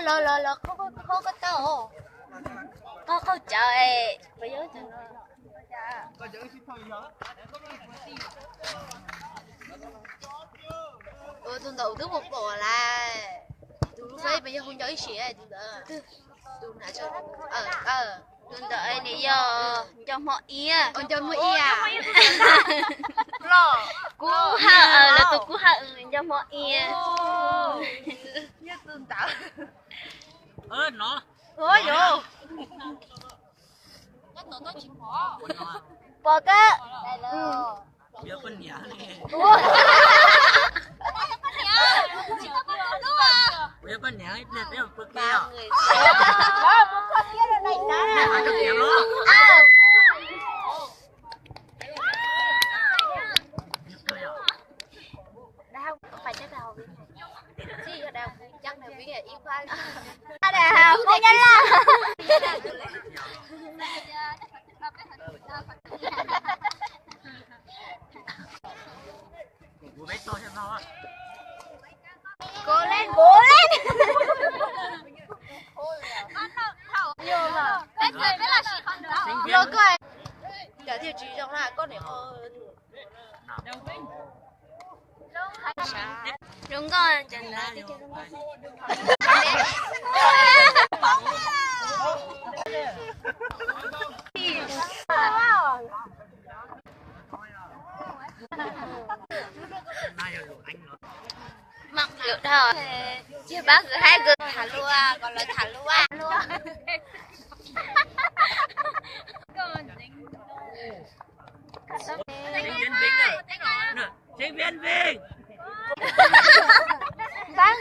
Los los los, qhov qhov qhov tau. Qhov qhov cawv es. Tus ntawd twb pom pom lawm. Tus lub feb mas yog hu nco ib sim tus ntawd. Tus na, tus ntawd nws yog Nco Hmo Iab. Nco Hmo Iab. Kub Hawj, lawv tus Kub Hawj, Nco Hmo Iab. Pom kawg. Cố lên, cố lên. Cov thiaj tsis zoo na, koj niam. Zoo nkauj, cov ntawd. Mong lượt thôi. Chưa bắt gửi hai gửi thả lùa, còn lại thả lùa. Diễn viên Vinh. Bán